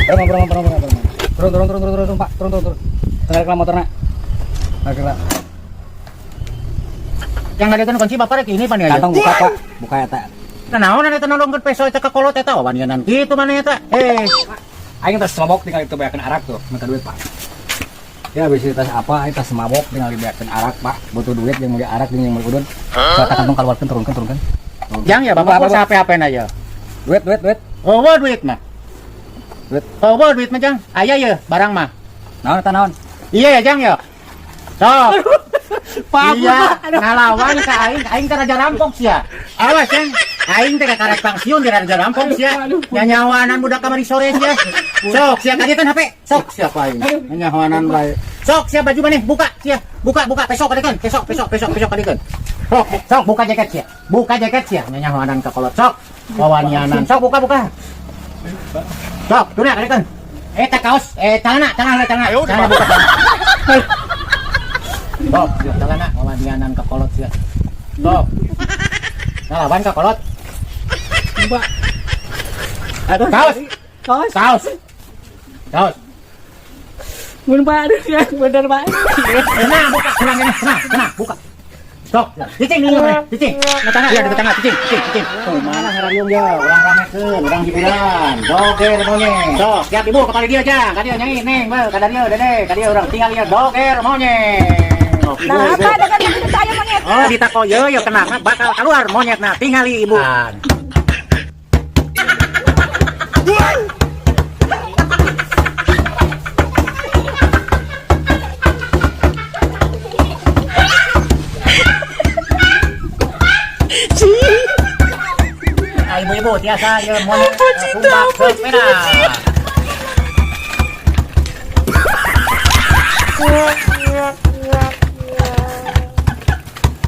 Turun, turun, turun, turun, turun. Turun, turun, turun, turun, turun, Pak. Turun, turun, turun. Tengah ke motorna. Tarik lah. Yang ada kunci bapak rek ini pan ya. Kantong buka, Pak. Buka eta. Nah, naon eta nolongkeun peso eta ka kolot eta wanianan kitu mana eta. Eh, Aing tas mabok tinggal itu beakeun arak tuh, minta duit, Pak. Ya habis itu tas apa, aing tas mabok tinggal dibeakeun arak, Pak. Butuh duit yang beli arak jeung yang beli udud. Saya kantong keluarkeun, turunkeun, turunkeun. Jang ya bapak Apa, pulsa HP-HP na ya. Duit, duit, duit. Oh, wah, duit mah. Duit. Oh, wah, duit mah, Jang. Aya ya barang mah. Naon eta naon? Iya ya, Jang ya. Sok. Pak, Iya, ngalawan ka aing, aing teh raja rampok sia. Awas, Jang. Aing teh karek pensiun di raja rampok sia. Nyanyawanan budak kamari sore sia. Sok sia kagetan HP. Sok sia ku aing. Nyanyawanan bae. Sok sia baju maneh buka sia. Buka buka pesok kadikeun. Pesok pesok pesok pesok kadikeun. Sok sok buka jaket sia. Buka jaket sia nyanyawanan ka kolot. Sok. Wawanianan. Sok buka buka. Sok, tuna kadikeun. Eta kaos, eh celana, celana, celana. Celana buka. Sok, sia celana wawanianan ka kolot sia. Sok. Ngalawan ka kolot. Pak. Aduh, Kaos. Kaos. Kaos. Kaos. Mun Pak, aduh ya, bener Pak. Tenang, buka, tenang, tenang, tenang, tenang, buka. Sok, cicing nih, cicing. Di tengah, iya di tengah, cicing, cicing, cicing. Tuh, mana harariung ya, urang ramekeun, urang hiburan. Doger monyet. Sok, siap ibu kepala dia jang, ka dieu nyai neng, beuh, ka dieu dede, ka dieu urang tinggal ieu doger monyet. Sok, ibu, Nah, ibu. apa dengan begitu saya monyet? Oh, ditako ye ye kenapa bakal keluar monyet nah tingali ibu. Nah, ibu-ibu tiasa ye monyet kumbak sepeda.